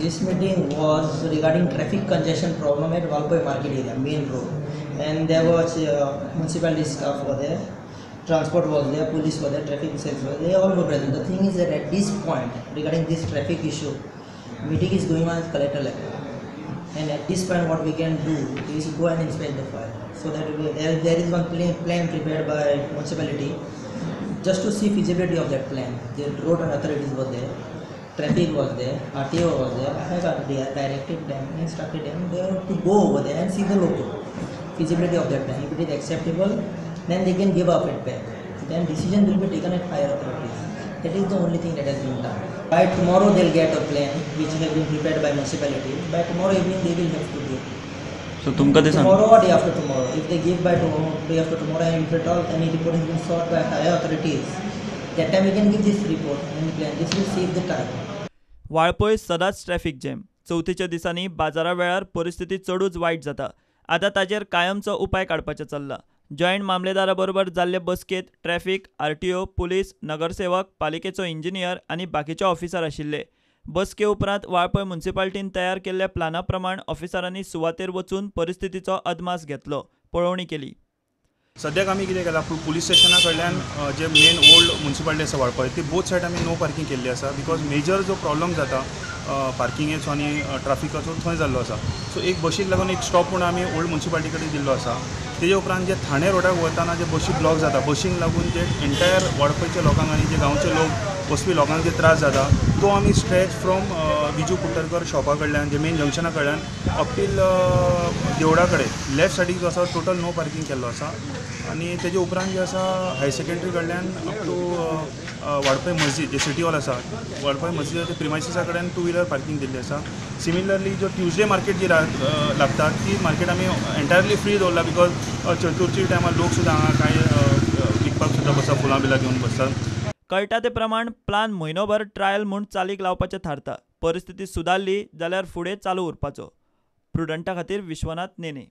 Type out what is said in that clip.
This meeting was regarding traffic congestion problem at Valpoi market area, main road, and there was municipality staff were there, transport was there, police were there, traffic cells were there, they all were present. The thing is that at this point, regarding this traffic issue, meeting is going on at collector level, and at this point what we can do is go and inspect the file, so that there is one plan prepared by municipality, just to see feasibility of that plan. The road and authorities were there, traffic was there, RTO was there. I have directed them, instructed them to go over there and see the local feasibility of that plan. If it is acceptable, then they can give a feedback. Then decision will be taken at higher authorities. That is the only thing that has been done. By tomorrow they'll get a plan which has been prepared by municipality. By tomorrow evening they will have to give. So तुमकां ते सांग. Tomorrow or day after tomorrow. If they give by tomorrow, day after tomorrow, and if at all any report has been sought by higher authorities, that time we can give this report and plan. This will save the time. Valpoi सदांच traffic jam. चवथीच्या दिसांनी बाजारा वेळार परिस्थिती चडूच वायट जाता. आतां ताजेर कायमचो उपाय काडपाचें चल्लां. जॉयंट मामलेदारा बरोबर जाल्ले बसकेंत ट्रॅफिक, आरटीओ, पुलीस, नगरसेवक, पालिकेचो इंजिनियर आनी बाकीचे ऑफिसर आशिल्ले. बसके उपरांत वाळपय म्युनिसिपालिटीन तयार केल्ल्या प्लाना प्रमाण ऑफिसरांनी सुवातेर वचून परिस्थितीचो अदमास घेतलो, पळोवणी केली. सद्याक आमी कितें केलां, पुलीस स्टेशना कडल्यान जे मेन ओल्ड म्युनिसिपालिटी आसा वाळपय, ती बोथ सायड आमी नो पार्किंग केल्ली आसा, because major जो प्रॉब्लम जाता पार्किंगेचो आनी ट्राफिकाचो थंय जाल्लो आसा. सो एक बशीक लागून एक स्टॉप म्हूण आमी ओल्ड म्युनिसिपालिटी कडेन दिल्लो आसा. तेजे उपरांत जे ठाणे रोडाक वतना जे बशी ब्लॉक जाता, बशींक लागून जे एंटायर वाळपयच्या लोकांक आनी जे गांवचे लोक वचपी लोकांक जे त्रास जाता, तो आमी स्ट्रेच फ्रॉम विजू कुट्टरकर शॉपा कडल्यान जे मेन जंक्शना कडल्यान अप टील देवळा कडेन लेफ्ट सायडीक जो आसा टोटल नो पार्किंग केल्लो आसा. आनी तेजे उपरांत जे आसा हायर सेकेंडरी कडल्यान अप टू वाळपय मस्जीद जे सिटी हॉल आसा, वाळपय मस्जिदाच्या प्रिमायसिसा कडेन टू व्हिलर पार्किंग दिल्ली आसा. सिमिलरली जो ट्युजडे मार्केट जी लागता ती मार्केट आमी एंटायरली फ्री दवरला, because चतुर्थी टायमार लोक सुद्दां हांगा कांय विकपाक सुद्दां बसता, फुलां बिलां घेवन बसतात. कळटा ते प्रमाण प्लान म्हयनोभर ट्रायल म्हूण चालीक लावपाचें थारता. परिस्थिती सुदारली जाल्यार फुडें चालू उरपाचो. प्रुडंटा खातीर विश्वनाथ नेने.